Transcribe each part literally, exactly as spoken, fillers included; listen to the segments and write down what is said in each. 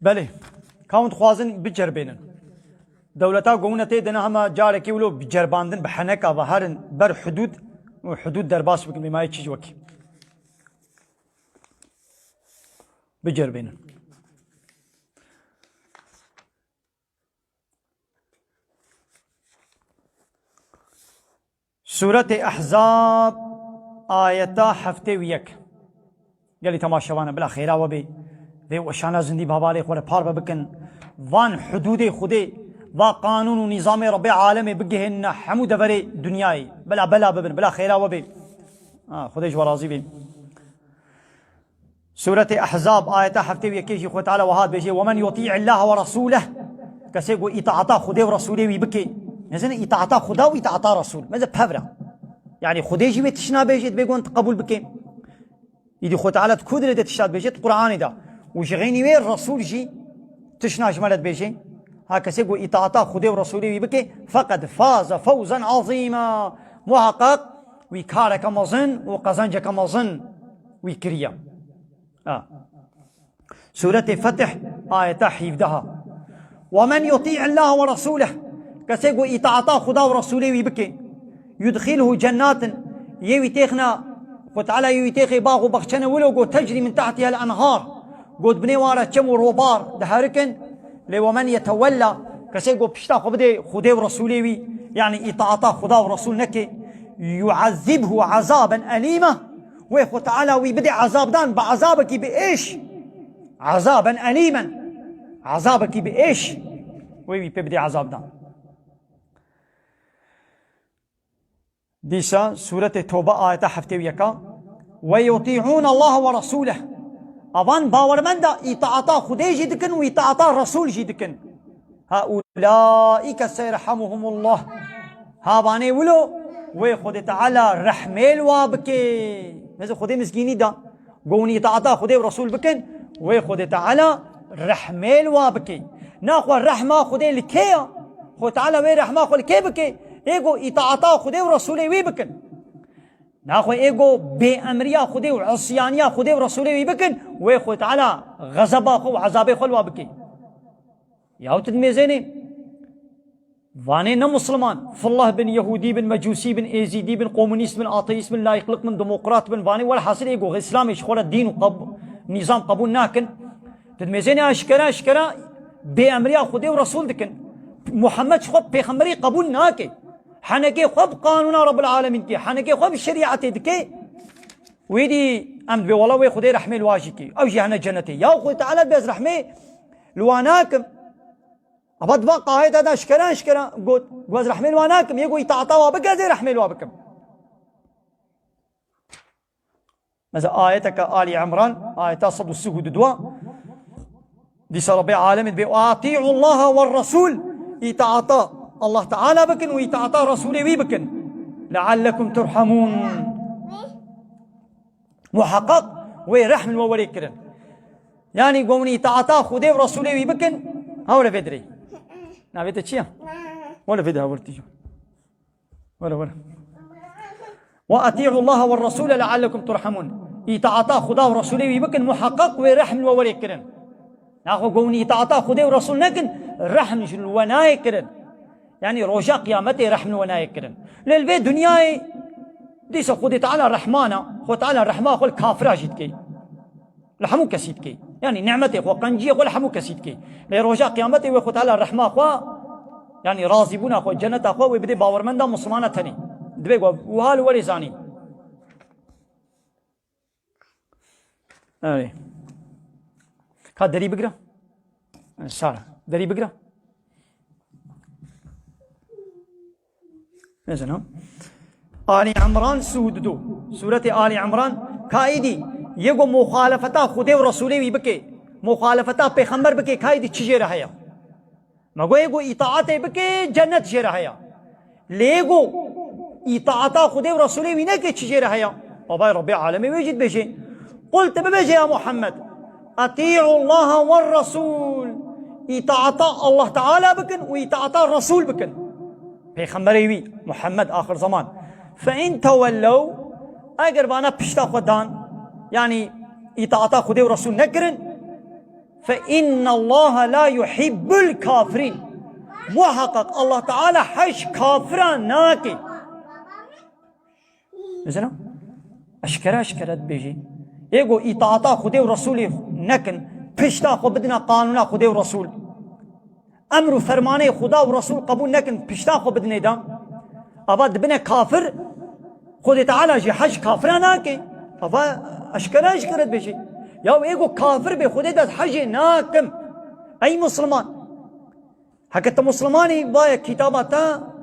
Belê, ka hûn dixwazin biceribênin. Dewleta ku hûn tê de ne hema carekê wilo biceribandin, bi heneka ve herin ber hudûd û hudûd derbas bikin, bêmayê çî ji wekî. Biceribênin. Sûretê Ehzab, ayeta heftê û yek. Gelî temaşevana, bila xêra we bê. Vê weşana zindî bi hevalê xwe re parve bikin. Van hudûdê Xwedê, va qanûn û nîzamê Rebbê alemê bigihênine hemû deverê dinyayê. Bila bela bibin, bila xêra we bê. Ha, Xwedê ji we razî bê. Sûretê Ehzab, ayeta heftê û yekê jî Xwedê Teala wiha dibêje, "Wemen yutî'illâhe we resûleh." Kesê ku îtaata Xwedê û Resûlê wî bike. Mezin îtaata Xweda û îtaata Resûl. Mezin pevra. Yani Xwedê jî wê tişt nabêje, dibê ku hûn qebûl bike. Îdî Xwedê Teala di ku dilê de tişta dibêje, di Qur'anê de. Û ji xeynî wê Resûl jî tişna ji me re dibêje. Ha kesê ku îtaata Xwedê û Resûlê wî bike, feqed faze fewzen azîma. Muhaqqaq wî kareke mezin û qezenceke mezin wî kiriye. Ha. Sûretê Fetih, ayeta hîvdeha. "Wemen yutî'illâhe we resûleh." Kesê ku îtaata Xuda û Resûlê wî bike, "yudxilhu cennatin." Yê wî têxna, Xwedê Teala yê wî têxê bax û baxçene wilo ku tecrî min tehtihel enhar. Ku di binê wan re çem û robar diherikin. Lê "wemen yetewella", kesê ku pişta xwe bidê Xwedê û Resûlê wî, yani îtaata Xuda û Resûl neke, "yu'ezzibhu azaben elîma." Wê Xwedê Teala wî bidê ezabdan, bi ezabekî bi êş. Ezaben elîmen. Ezabekî bi êş. Wê wî pê bidê ezabdan. Dîsa sûretê Tobe ayeta heftê û yeka. "Ve yutî'ûn Allah ve resûleh." Avan bawermenda îtaata Xwedê jî dikin û îtaata Resûl jî dikin. "Ha ulaîke seyerhamuhumullah." Ha vanê wilo, wê Xwedê Teala rehmê li wa bike. Mezin Xwedê mizgînî da. Go hûn îtaata Xwedê û Resûl bikin, wê Xwedê Teala rehmê li wa bike. Naxwe rehma Xwedê li kê ya? Xwedê Teala wê rehma xwe li kê bike? Ê go îtaata Xwedê û Resûlê wî bikin. Naxwe ê go bêemriya Xwedê û isyaniya Xwedê û Resûlê wî bikin, wê Xwedê Teala xezeba xwe û ezabê xwe li wa bike. Yaw tu dimêzênê. Vanê ne Musliman. Fillah bin, Yehûdî bin, Mecûsî bin, Êzîdî bin, Komunîst bin, Ateîst bin, Layîklik bin, Demokrat bin, vanê welhasil ê ku Îslamê ji xwe re dîn û qeb-, nîzam qebûl nakin. Tu dimêzênê eşkere eşkere bêemriya Xwedê û Resûl dikin. Muhammed ji xwe pêxemberî qebûl nake. Henekê xwe bi qanûna Rebbil Alemîn dike, henekê xwe bi şerîetê dike. Wî dî em dibê wela wê Xwedê rehmê li wa jî kî. Ew jî hene cenetê. Ya Xwedê Teala dibê ez rehmê li wa nakim. Ava di va qayete de eşkere eşkere got, got, "Ez rehmê li wa nakim, yê ku îtaata wa bike, ez ê rehmê li wa bikim." Mesela ayeteke Alî Imran, ayeta sed û sî û du. Dîsa Rabbê alemê dibê, "Ati'u Allaha ve Resûl." Îtaata Allah Teala bikin û îtaata Resûlê wî bikin. "Leallekum turhamûn." Muhaqqaq wê rehm li we werê kirin. Yani, go hûn îtaata Xwedê û Resûlê wî bikin, ha were vê dirê. Navê te çi ye? Were vê de ha were tîjo. Were, were. "Ve ati'u Allaha ve Resûle leallekum turhamûn." Îtaata Xuda û Resûlê wî bikin, muhaqqaq wê rehm li we werê kirin. Naxwe go hûn îtaata Xwedê û Resûl nekin, rehm ji li we nayê kirin. Yani roja qiyametê rehm li we nayê kirin. Lê li vê dinyayê dîsa Xwedê Teala rehmana, Xwedê Teala rehma xwe li kafira jî dikey. Li hemû kesî dikey. Yani nimetê xwe, qenciyê xwe li hemû kesî dikey. Lê roja qiyametê wê Xwedê Teala rehma xwe, yani razîbûna xwe, ceneta xwe wê bidê bawermenda Muslimana tenê. Dibê ku wiha li werê zanîn. Erê. Ka derî bigira. Sara. Derî bigira. Nêzana. Alî Imran sû û du. Sûretê Alî Imran. Ka êdî yê ku muxalefeta Xwedê û Resûlê wî bike, muxalefeta pêxember bike, ka êdî çi jê re heye? Me got, ê ku îtaatê bike, cennet jê re heye. Lê ê ku îtaata Xwedê û Resûlê wî neke, çi jê re heye? Bavay Rebbê alemê wê jî dibêje. Qul, tu bibêje ya Muhammed, "Eti'u Allaha ve Resûl." Îtaata Allah Teala bikin û îtaata Resûl bikin. Pêxemberê wî, Muhammed, axir zaman. "Fe in tewellew", eger vana pişta xwe dan, yani îtaata Xwedê û Resûl nekirin, Fe innallaha la yuhibbul kafirin. Muhakkak Allah Teala hej kafira nake. Mesela, eşkere eşkere dibêjî. Ê ku îtaata Xwedê û Resûlê nekin, pişta xwe bidine qanûna Xwedê û Resûl. Emr û fermanê Xuda û Resûl qebûl nekin, pişta xwe bidinê de. Ava dibine kafir, Xwedê Teala jî hej kafira nake. Ava eşkere eşkere dibêjî. Ya ê ku kafir bê Xwedê de hejê nakim. Ey Musliman. Heke te Muslimanî vaye kitaba te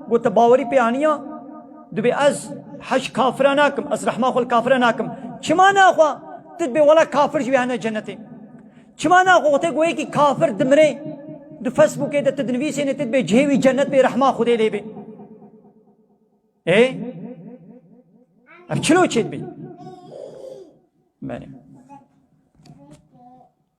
ku te bawerî pê aniya, dibê ez hej kafira nakim, ez rehma xwe li kafira nakim. Çima naxwe tu dibê wela kafir jî wê hene cennetê? Çima naxwe wextê ku yekî kafir dimrê, di Facebookê de tu dinivîsênê tu dibê cihê wî cennet bê rehma Xwedê lê bê? Ê? Ev çilo çê dibê? Belê.